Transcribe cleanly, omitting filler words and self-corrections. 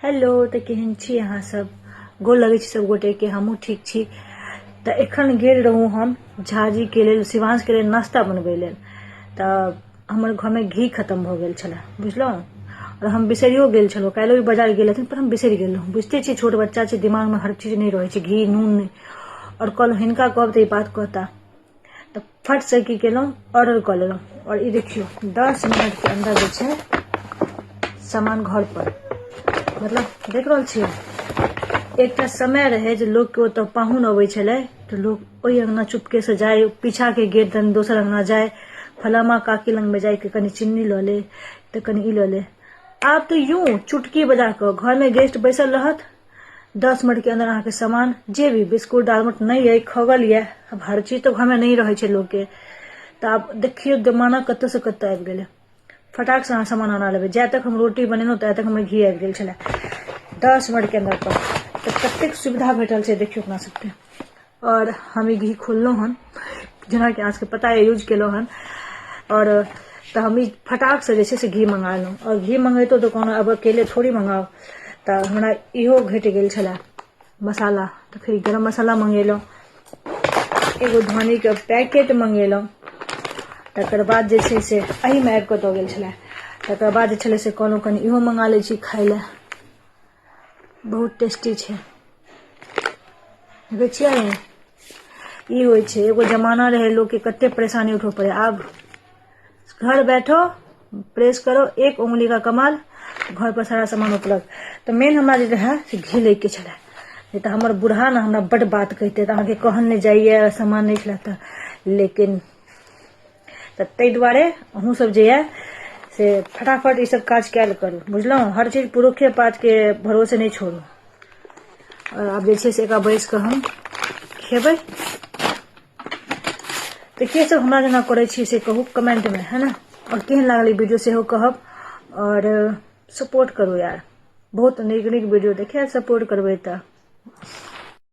Hello तऽ केहन छी अहाँ सब गोर लगै छी सब गोटे के हमहूँ ठीक छी तऽ एखन गेल रहूँ हम झाजीके लेल शिवांशके लेल नाश्ता बनबै लेल तऽ हमर घरमे घी खतम भऽ गेल छलै बुझलहुँ आओर हम बिसरियो गेल छलहुँ काल्हिओ ई बाजार गेल रहथिन पर हम बिसरि गेल रहौँ बुझिते छियै छोट बच्चा छै दिमागमे हर चीज नहि रहै छै घी नून नहि आओर कहलहुँ हिनका कहब तऽ ई बात कहता तऽ फटसँ की केलहुँ ऑर्डर कऽ लेलहुँ आओर ई देखियौ 10 मिनटके अन्दर जे छै सामान घरपर। मतलब देख रहल छियै, एकटा समय रहै जे लोकके ओतऽ पाहुन अबै छलै तऽ लोक ओहि अङ्गना चुपकेसँ जाइ, पीछाके गेट दन दोसर अङ्गना जाइ, फलामा काकी लगमे जाइके कनि चिन्नी लऽ ले तऽ कनि ई लऽ ले। आब तऽ यूँ चुटकी बजा कऽ घरमे गेस्ट बैसल रहत, 10 मिनटके अन्दर अहाँके सामान जे भी बिस्कुट दालमोट नहि अइ, खगल यऽ, आब हर चीज तऽ घरमे नहि रहै छै लोकके। तऽ आब देखियौ जमाना कतऽसँ कतऽ आबि गेलै। फटाकसँ अहाँ सामान अना लेबै। जा तक हम रोटी बनेलहुँ ता तक हमर घी आबि गेल छलै 10 मिनटके अन्दर पर। तऽ कतेक सुविधा भेटल छै देखियौ अपना सबके। आओर हम ई घी खोललहुँ हन, जेनाकि अहाँ सबके पता यऽ, यूज केलहुँ हन। आओर तऽ हम ई फटाकसँ जे छै से घी मंगा लेलहुँ। आओर घी मंगैतो तऽ कोनो आब अकेले थोड़ी मंगाउ, तऽ हमरा इहो घटि गेल छलै मसाला, तऽ फेर गरम मसाला मंगेलहुँ, एगो धनीके पैकेट मंगेलहुँ। तकर बाद जे छै से एहिमे आबि कऽ दऽ गेल छलै। तकर बाद जे छलै से कहलहुँ कनि इहो मंगा लै छी खाय लए, बहुत टेस्टी छै। देखै छियै, ई होइ छै। एगो जमाना रहै, लोकके कते परेशानी उठबऽ पड़ै। आब घर बैठो प्रेस करो, एक उंगली का कमाल, घर पर सारा सामान उपलब्ध। तऽ मेन हमरा जे रहै से घी लैके छलै, नहि तऽ हमर बूढ़ा ने हमरा बड्ड बात कहिते, तऽ अहाँके कहल नहि जाइए, सामान नहि छलै तऽ। लेकिन तऽ ताहि दुआरे अहूँ सब जे यऽ से फटाफट ई सब काज कयल करू, बुझलहुँ? हर चीज पुरुखे पातके भरोसे नहि छोड़ू। आओर आब जे छै से एकरा बैस कऽ हम खेबै। तऽ के सब हमरा जेना करै छी से कहू कमेंटमे, है ने? आओर केहन लागल ई वीडियो सेहो कहब। आओर सपोर्ट करू यार, बहुत नीक नीक वीडियो देखे, सपोर्ट करबै तऽ।